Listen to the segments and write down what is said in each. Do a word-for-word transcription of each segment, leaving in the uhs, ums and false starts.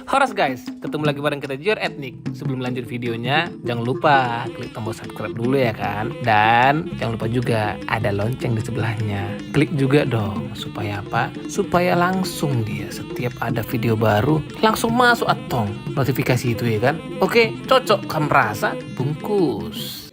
Horas guys, ketemu lagi bareng kita Jior Etnik. Sebelum lanjut videonya, jangan lupa klik tombol subscribe dulu ya kan. Dan jangan lupa juga ada lonceng di sebelahnya. Klik juga dong, supaya apa? Supaya langsung dia setiap ada video baru, langsung masuk antong notifikasi itu ya kan. Oke, cocok kam rasa, bungkus.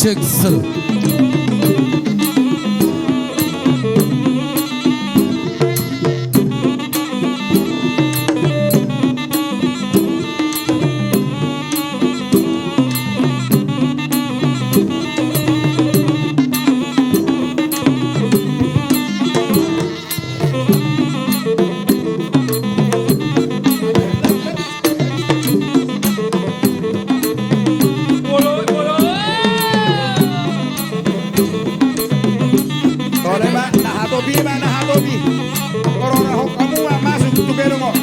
Jackson. Tole ma, na hatopi ma, na hatopi. Torora ho hamu ma masuk tu gedung on.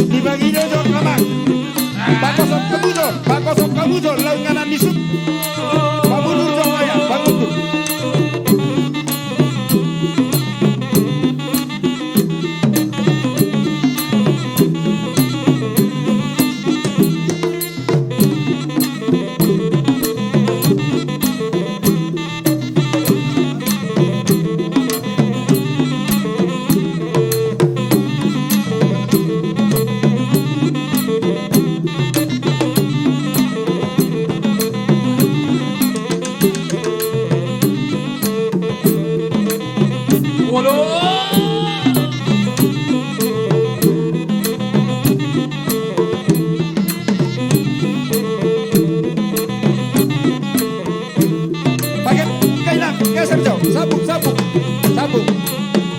Dibagido jo, amang. Bakosok hamu jo, bakosok hamu jo, launganan ni sut. Pamundur jo, ya, pamundur. Pakai, pakai, geser jo. Sambung, sambung. Sambung.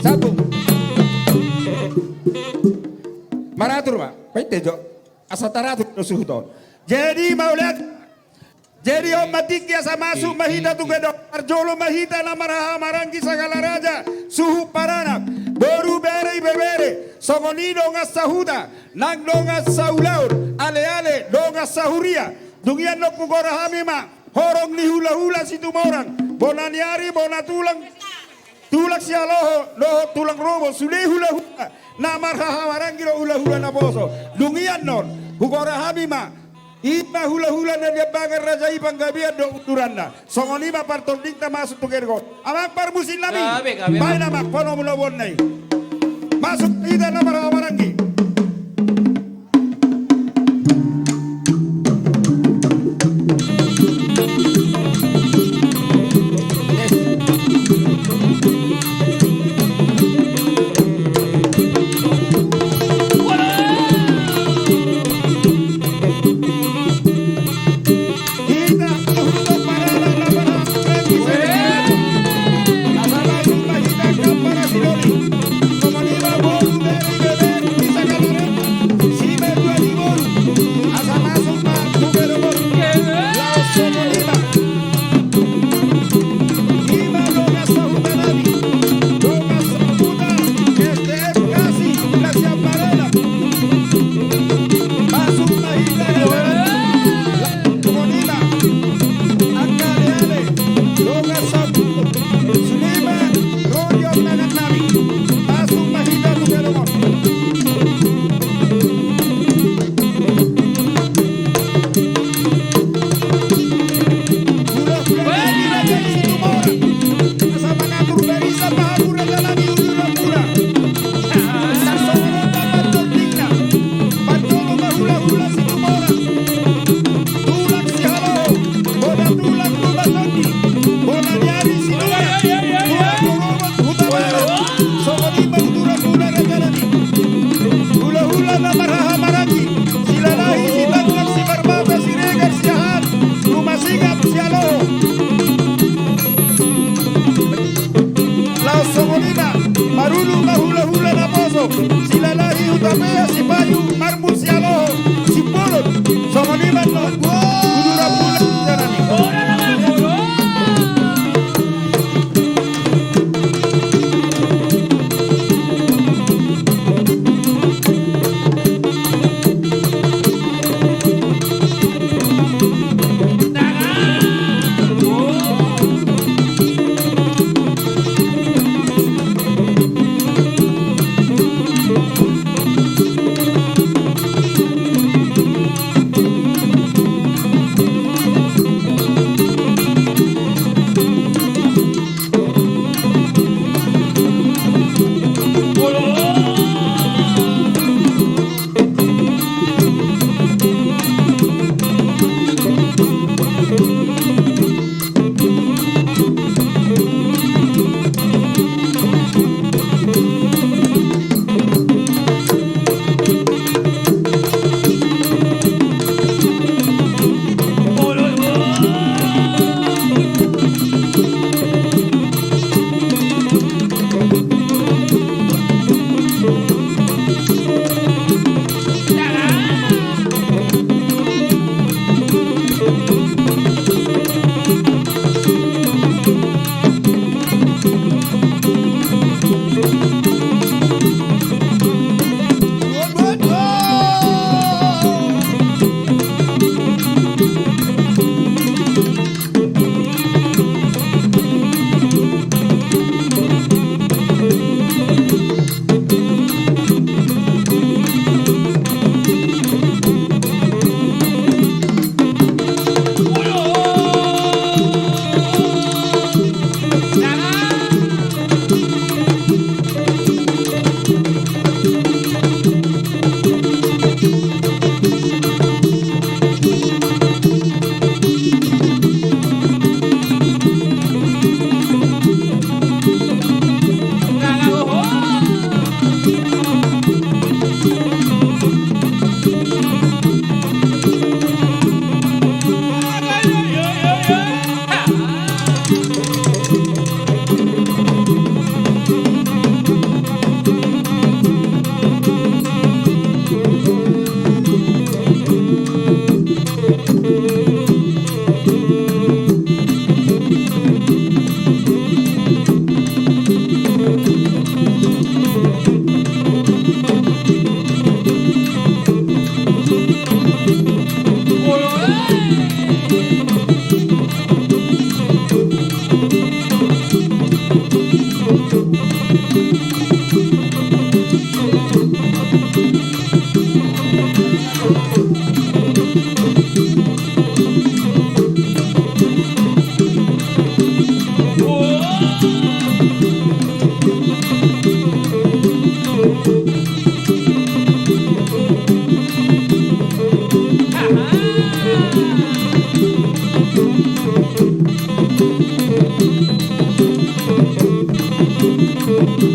Sambung. Maratur ma. Baik, tejo. Asa taratur do suhut on. Jadi, mauliate. Jadi on ma tingki asa masuk ma hita tu gedong. Parjolo ma hita na marhahamaranggi sagala raja, suhut paranak, boru, bere, ibebere. Songon i dongan sahuta nang dongan saulaon, aleale dongan sahuria. Dung i annon hugora hami ma horong ni hulahula Situmorang, bona ni ari, bona tulang, tulang Sihaloho dohot tulang Robo, sude hulahula na marhahamaranggi do hulahula naposo. Dung i annon hugora hami ma, i ma hulahula na niambangan raja i panggabean do unduranna. Songon i ma partordingta masuk tu gedong on. Amang parmusiknami. Gabe, gabe. Baen amang, pono mula bona i. Masuk hita na marhahamaranggi.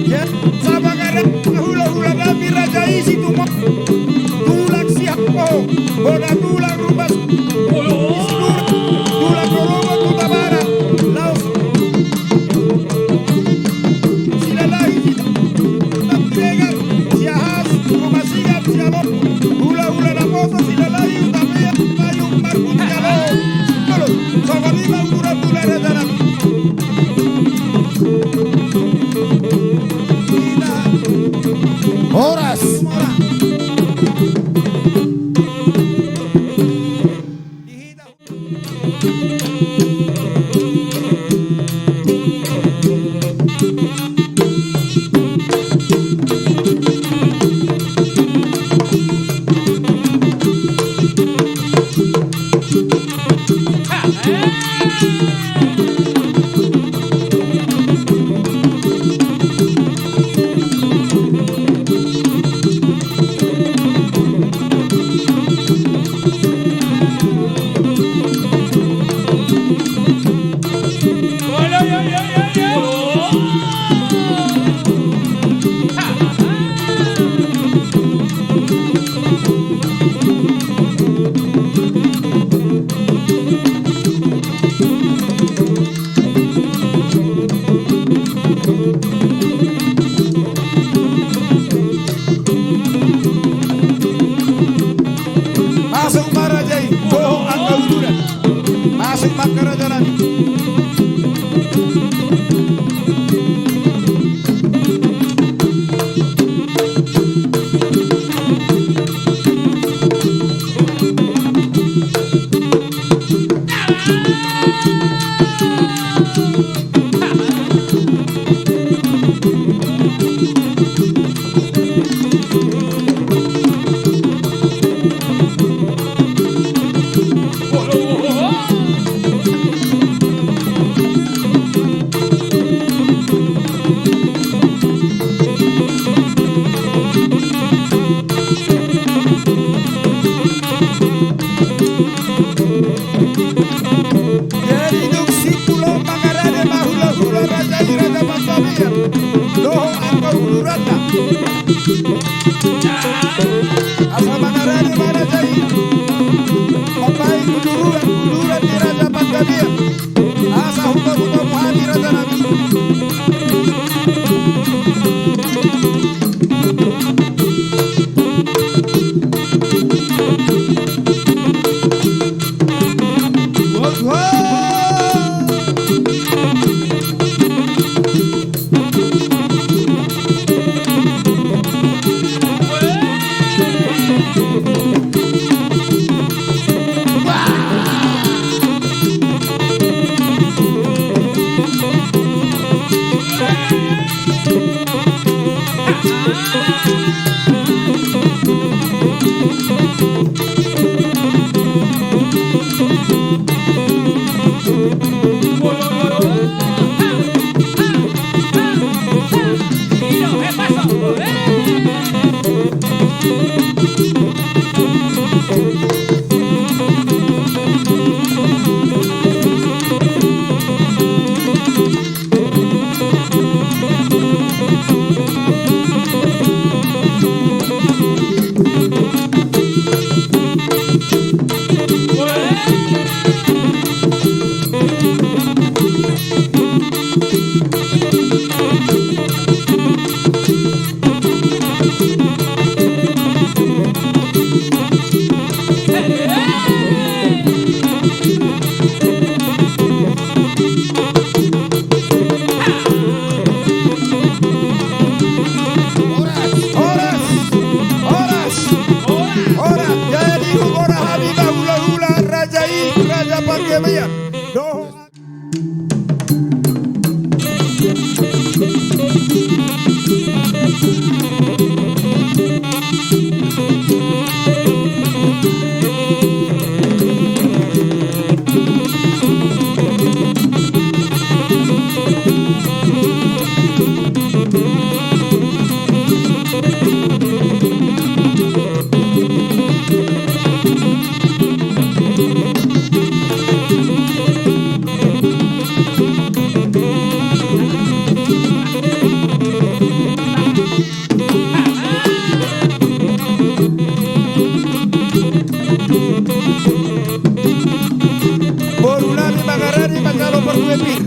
Ia, sabaga na hulahula nami raja i, situma-, tulang Sihapo, bona tulang Rumbas, tulang Rorobot, Hutabarat, laos Silalahi, Siregar, Siahaan, Rumasigar, Sialor, hulahula naposo, Silalahi, Hutapea, Payung, Marbun, Sialoho, Solo, songon i ma uturan tu raja nami. Horas. Horas. Masuk ma raja i, dohot angka uduran. Masuk ma angka raja nami. Raja Panggabean. Dohot Boru nami mangarani manjalo parbue pir.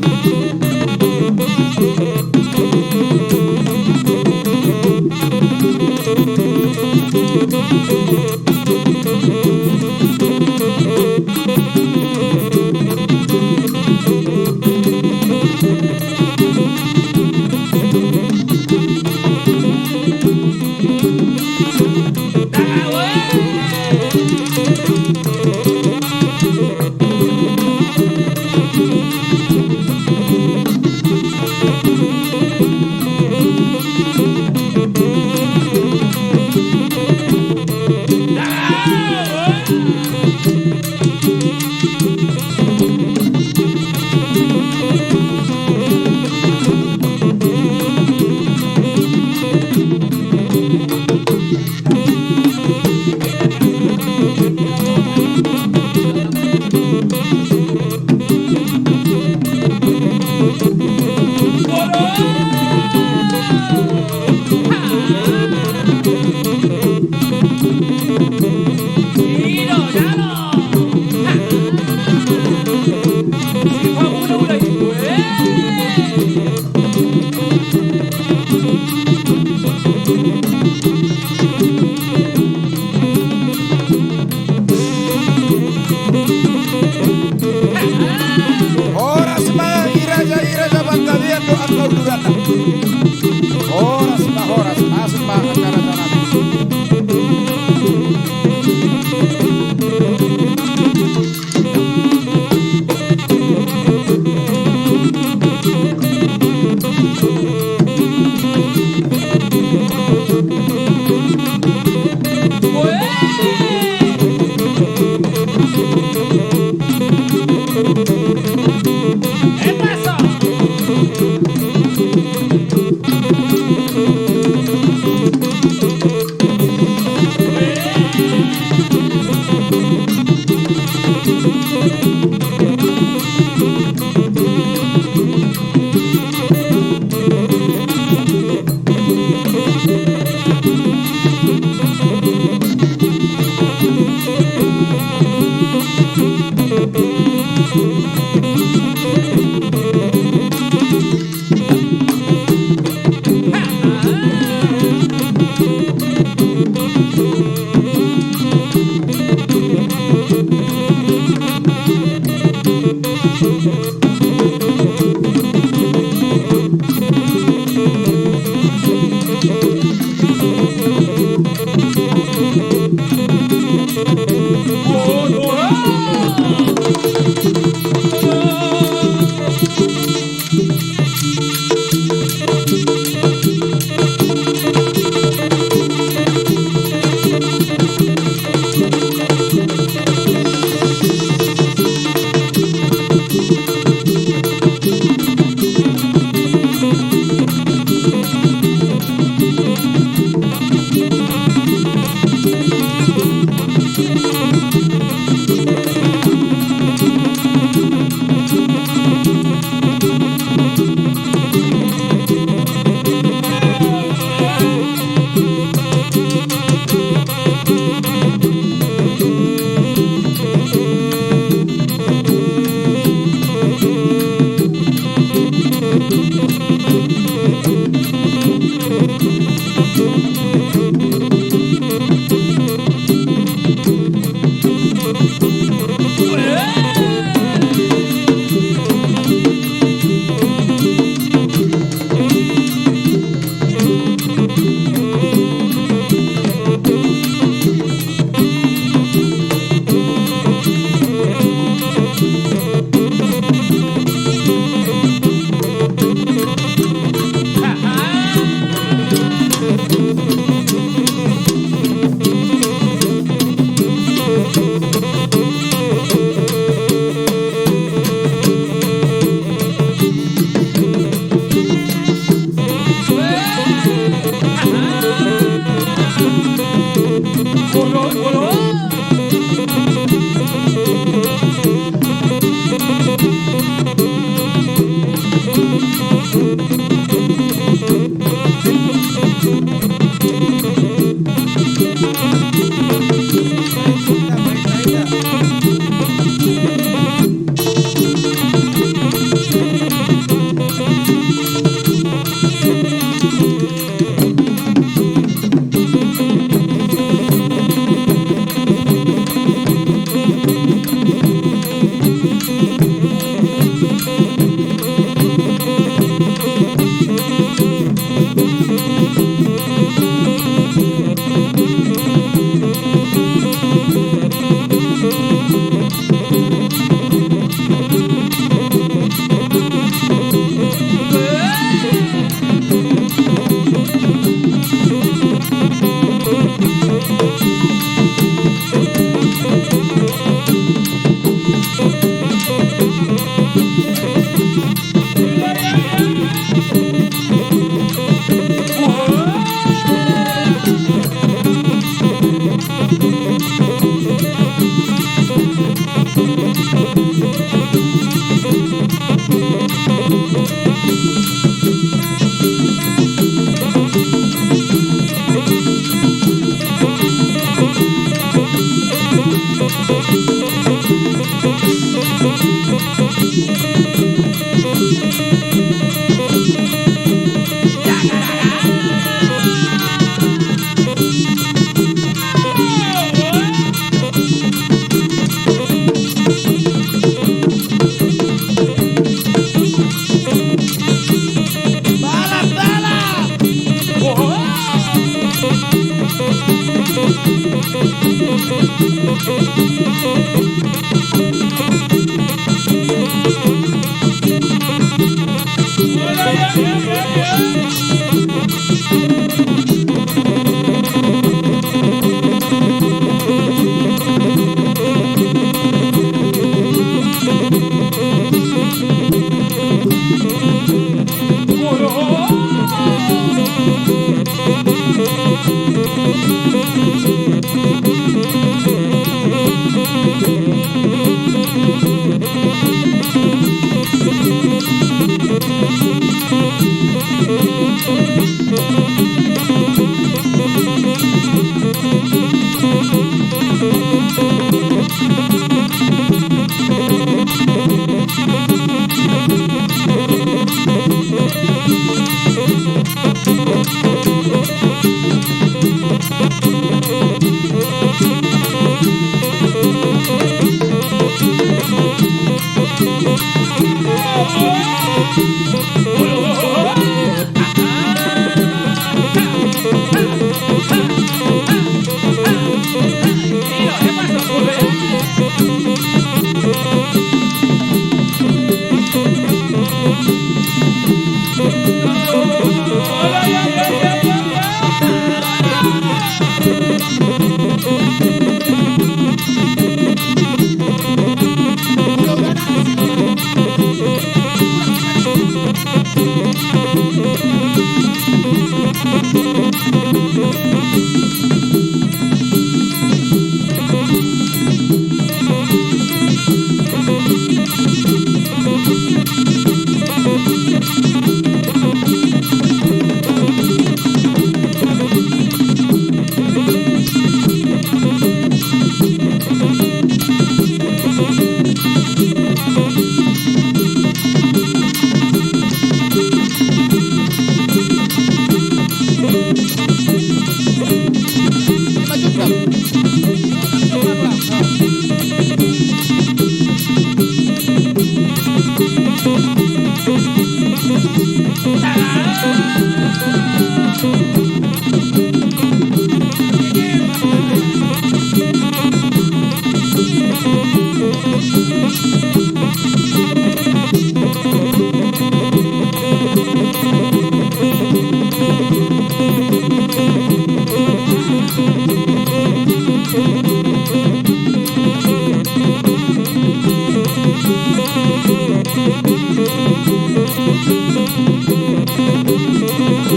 Horas ma i raja, i raja Panggabean dohot angka uduranna. Horas ma, horas, masuk ma angka raja nami.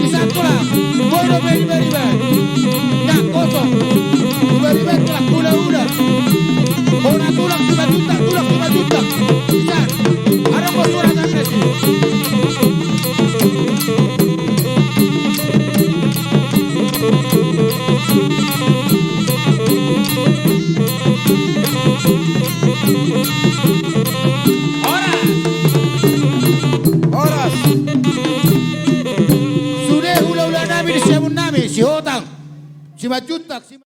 Isaan tulang, boi do be ribariba. Ndang kosong. Ribariba tulang hulahula. Hona tulang Simanjuntak, tulang Simanjuntak. Isaan. Adong do surat nami nasi. Horas. Horas. Sude hulahula nami di siamun nami, Sihotang, Simanjuntak, Simanjuntak.